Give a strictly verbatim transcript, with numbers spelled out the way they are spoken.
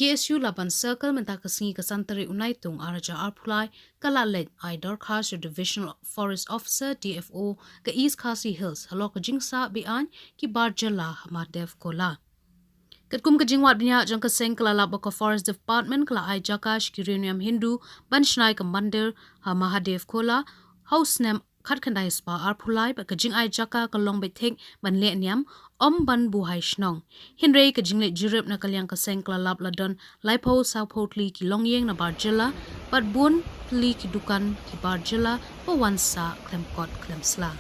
K S U Laban Circle mynta ka sngi ka san tarik u Naitung ar hajar arphew lai ka la leit ai dorkhas sha Divisional Forest Officer, D F O, ka East Khasi Hills halor ka jingsah be-aiñ ki bar jylla ha Mahadev Khola. Katkum ka jingwad bniah jong ka seng ka la lap ba ka Forest Department ka la ai jaka sha ki riewniam Hindu ban shna ïa ka mandir ha Mahadev Khola ha u snem khatkhyndai spah arphew lai, bad ka jingai jaka ka long beit thik ban leh niam, ym ban buhai shnong. Hynrei ka jingleit jurip na ka liang ka seng ka la lap la don laiphew sawphew tylli ki longïing na bar jylla bad bun tylli ki dukan ki bar jylla ba wan sah khlem kot khlem sla.